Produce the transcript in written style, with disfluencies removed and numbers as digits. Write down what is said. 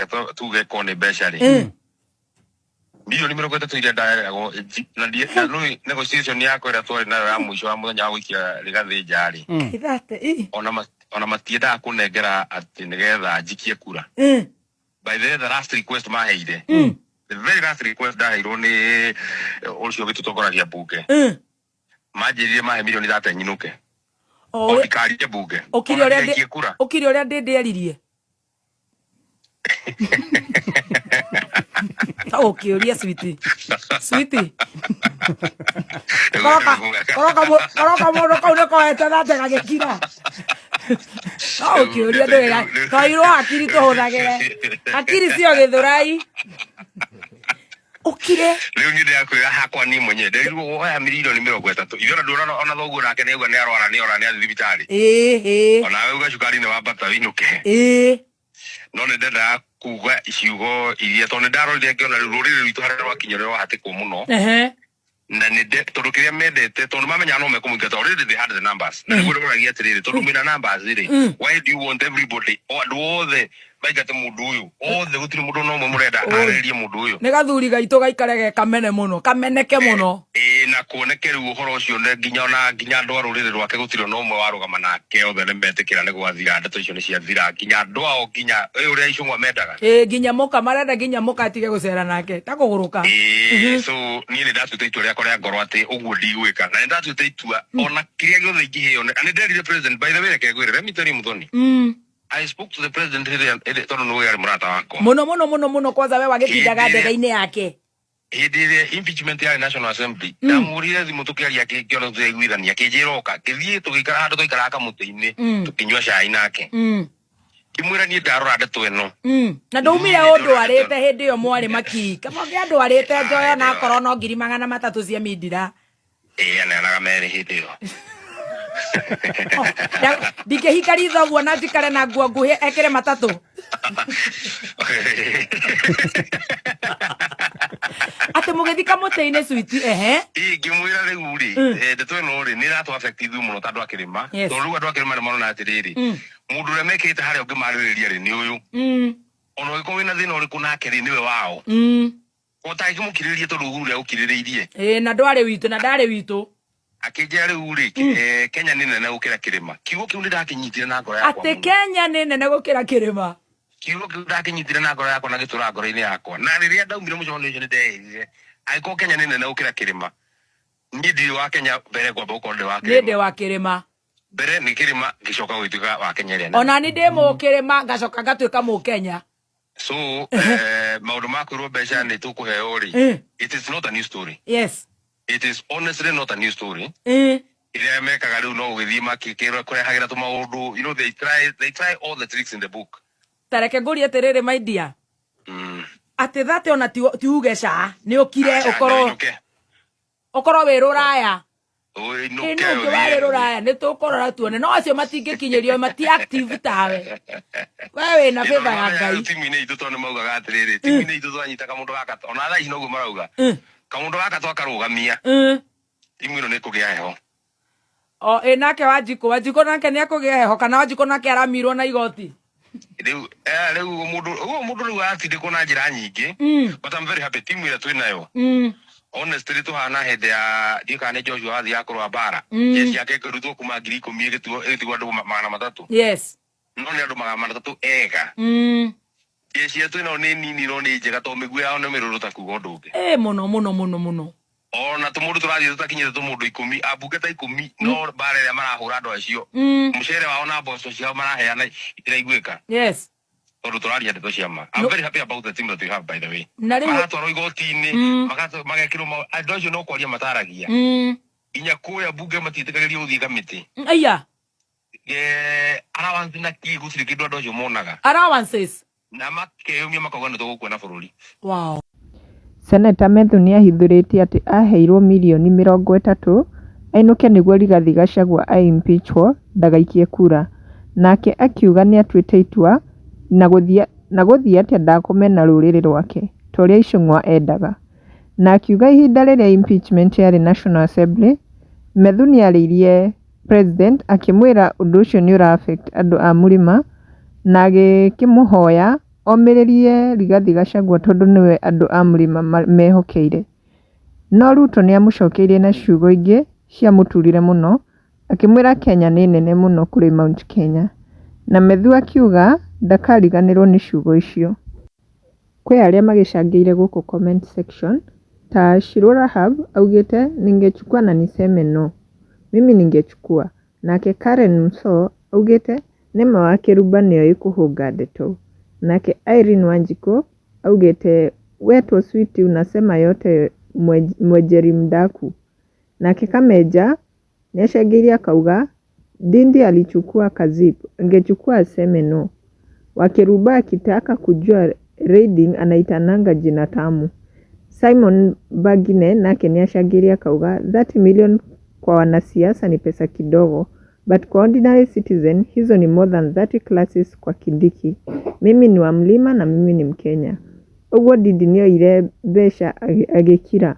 Tuge ko nĩ mbeca rĩ, mirioni 30 iria ndaheagwo na na rĩu negotiation yakwa ĩrĩa twarĩ nayo ya mũico wa mũthenya wa gũikia Rigathĩ nja rĩ, Ithate i. Ona matiendaga kũnengera atĩ nĩgetha njikie kura. By the way, the last request maheire, the very last request ndaheirwo nĩ ũcio ũgĩtũtongoragia bunge, manjĩrire mahe mirioni 30 nyinũke. O o ndikarie bunge. Ũkire ona ũrĩa ndigaikie kura. Ũkire ũrĩa ndĩndĩeririe ta ũkĩũria switi switi koroka mũndũ kau nĩ kohete thate gagĩkira, no ũkĩũria ndũĩ twairwo hakiri tũhũthagĩre hakiri cio gĩthũrai ũkire. Rĩu niĩ ndĩrakwĩra hakwa niĩ mwenyewe nderirwo woya mirioni 30 ithe ona ndũrona ona thoguo nake nĩauga nĩ arwara, nĩ ora nĩ athiĩ thibitarĩ. ĩĩ ĩĩ Onawe uga cukari nĩ wambata wĩinũke. No nĩ ndendaga kuga ciugo iria tondũ nĩ ndarorire ngĩona rĩu rũrĩrĩ rwitũ harĩa rwakinya nĩ rwahatĩkwo mũno. Na nĩ tondũ kĩrĩa mendete, tondũ mamenyaga no mekũmũingata, already they had the numbers, na nĩguo ndĩroragia atĩrĩrĩ, tondũ mwĩna numbers rĩ, why do you want everybody, o andũ othe maingate mũndũ ũyũ othe? Gũtirĩ mũndũ ona ũmwe mũrenda arĩrĩrie mũndũ ũyũ. Nĩ gathuri gaitũ gaikare ge kamene mũno, kameneke mũno. Ĩĩ, na kuoneke rĩu ũhoro ũcio nĩ nginya ona nginya andũ a rũrĩrĩ rwake gũtirĩ ona ũmwe warũgama nake, othe nĩ metĩkĩra nĩ gwathira, ndeto icio nĩ ciathira, nginya andũ ao, nginya ĩ ũrĩa Icũng'wa mendaga. Ĩĩ, nginya mũka marenda nginya mũka atige gũcera nake ta kũgũrũka. Ĩĩ, so niĩ nĩ ndatuĩte itua rĩakwa rĩa ngoro atĩ ũguo ndigwĩka, na nĩ ndatuĩte itua ona kĩrĩa gĩothe ingĩheo na nĩ nderire president. By the way, reke ngwĩre, let me tell you, Muthoni, I spoke to the president rĩrĩa tondũ nĩ arĩ mũrata wakwa. Mũno mũno mũno mũno, kwanza we wagĩtindaga Hĩndĩ ĩrĩa- ndege-inĩ yake. Hĩndĩ ĩrĩa impeachment yarĩ National Assembly, ndamũhũrire thimũ tũkĩaria, ngĩona tũraiguithania, akĩnjĩra oka, ngĩthiĩ tũgĩikara handũ twaikaraga kamũtĩ-inĩ, tũkĩnyua cai nake, ngĩmwĩra niĩ ndarora ndeto ĩno. Na ndaumire Niĩ ũndwarĩte ndĩrona hĩndĩ ĩyo mwarĩ maki kama ũngĩandwarĩte njoyo na akorwo no 300,000 cia mindira. Ĩĩ, aneanaga merĩ hĩndĩ ĩyo. Oh, ndingĩhinga ritho ũguo na njikare na nguo nguhĩ ekĩre matatũ. Atĩ mũgĩthi kamũtĩ-inĩ switi, ehe. Ĩĩ, ngĩmwĩra rĩu rĩ, ndeto ĩno rĩ nĩ ĩratũ affect ithuĩ mũno ta andũ a kĩrĩma, tondũ rĩu andũ a kĩrĩma nĩ marona atĩrĩrĩ, mũndũ ũrĩa mekĩrĩte harĩa ũngĩmarĩrĩria rĩ nĩ ũyũ, ona ũngĩkorwo wĩna thĩna ũrĩkũ nake rĩ, nĩwe wao, ũtangĩmũkirĩrĩria tondũ Uhuru nĩ agũkirĩrĩirie. Ĩĩ, na ndwarĩ witũ na ndarĩ witũ. Akĩnjĩra rĩu rĩ, Kenya nĩ nene gũkĩra kĩrĩma. Kiugo kĩu nĩ ndakĩnyitire na ngoro yakwa atĩ mũno. Kenya nĩ nene gũkĩra kĩrĩma. Kiugo kĩu ndakĩnyitire na ngoro yakwa na gĩtũra ngoro-inĩ yakwa, na rĩrĩa ndaumire mũcemanio ũcio nĩ ndeĩrire angĩkorwo Kenya nĩ nene gũkĩra kĩrĩma, niĩ ndirĩ wa Kenya, mbere ngwamba gũkorwo ndĩ wa nĩ ndĩ kĩrĩma. Wa kĩrĩma. Mbere nĩ kĩrĩma, ngĩcoka gũgĩtuĩka wa Kenya ĩrĩa nene. Ona nĩ ndĩ mũkĩrĩma ngacoka ngatuĩka mũkenya. So maũndũ ma kwĩrwo mbeca nĩ tũkũheo rĩ, it is not a new story. It is honestly not a new story. Ĩrĩa mekaga rĩu no gũgĩthiĩ makĩkũrehagĩra tũmaũndũ, they try all the tricks in the book. Ta reke ngũrie atĩrĩrĩ, my dear, atĩ thate ona ti uge ca nĩ ũkire. Aca, ũkorwo nĩũinũke. Ũkorwo wĩ rũraya. Ũinũke. Ĩ nũ ũngĩ warĩ ũthiĩ. Rũraya nĩ tũkũrora tuone, no acio matingĩkinyĩrio, mati active tawe, we wĩna favor ya Ngai. Timu-inĩ itũ, tondũ nĩ maugaga atĩrĩrĩ, timu-inĩ itũ twanyita kamũndũ gaka, ona thaa ici noguo marauga, kamũndũ gaka twakarũgamia, timu ĩno nĩ ĩkũgĩa heho. O ĩ nake Wanjikũ nake nĩ akũgĩa heho, kana Wanjikũ nake aramirwo na igoti? Rĩu rĩu mũndũ ũguo mũndũ rĩu aratindĩkwo na njĩra nyingĩ, but I'm very happy timu ĩrĩa twĩ nayo. Honestly, tũhana hĩndĩ ya ndiũ kana nĩ Joshua wathiaga kũrũa mbara, jeshi yake ĩkĩrutwo kuma 10,000 ĩgĩtigwo andũ 300. No nĩ andũ 300 ega. Jeshi ĩrĩa twĩ nayo nĩ nini no nĩ njega, tondũ mĩguĩ yao nĩ mĩrũrũ ta kuga ũndũ ũngĩ. Ĩ mũno mũno mũno mũno. Ona tũmũndũ tũrathiĩ tũtakinyĩte tũmũndũ 10, ambunge ta 10, no mbara ĩrĩa marahũra andũ acio, mũcere wao na mboco ciao maraheana itiraiguĩka, tondũ tũraria ndeto cia ma. I'm No. very happy about the team that we have, by the way. Na rĩu maratwarwo igoti-inĩ, magekĩrwo andũ acio no kwaria mataragia, nginya kũrĩa mbunge matiĩtĩkagĩrio gũthiĩ kamĩtĩ. Aya. Allowance na kĩ, gũtirĩ kĩndũ andũ acio monaga. Allowances. Na makeyũmia makauga nĩ tũgũkuona bũrũri. Seneta Methu nĩahithũrĩtie atĩ aheirwo mirioni 30 ainũke nĩguo Rigathi Gachagua a-impichwo ndagaikie kura, nake akiuga nĩatuĩte itua na gũthiĩ atĩa ndakũmena rũrĩrĩ rwake ta ũrĩa Ichung'wa endaga, na akiuga ihinda rĩrĩa impeachment yarĩ National Assembly, Methu nĩarĩirie President akĩmwĩra ũndũ ũcio nĩũra affect andũ a mũrĩma na agĩkĩmũhoya. Omĩrĩrie Rigathi Gachagua tondũ nĩwe andũ a Mrima mehokeire. No Ruto nĩamũcokeirie na ciugo ingĩ ciamũturire mũno, akĩmwĩra Kenya nĩ nene mũno kũrĩ Mount Kenya. Na Methu akiuga ndakariganĩrwo nĩ ciugo icio. Kwĩ arĩa magĩcangĩire gũkũ comment section ta Shiro Rahab augĩte ningechukua na niseme no. Mimi ningechukua. Nake Karen Msoo augĩte nĩma wa Kĩrumba nĩoĩ kũhũnga ndeto. Nake Irene Wanjikũ augĩte wetwo switi unasema yote mwenjeri mdaku. Nake Kamenja nĩacangĩire akauga Ndindi alichukua kazip, angechukua aseme no. Wakĩrumba akitaka kujua raiding anaitananga jina tamu. Simon Bagine nake nĩacangĩire akauga 30 million kwa wanasiasa ni pesa kidogo but kwa ordinary citizen hizo ni more than 30 classes kwa Kindiki. Mimi ni wa mlima na mimi ni Mkenya. Ũguo Ndindi nĩoire mbeca agĩkira.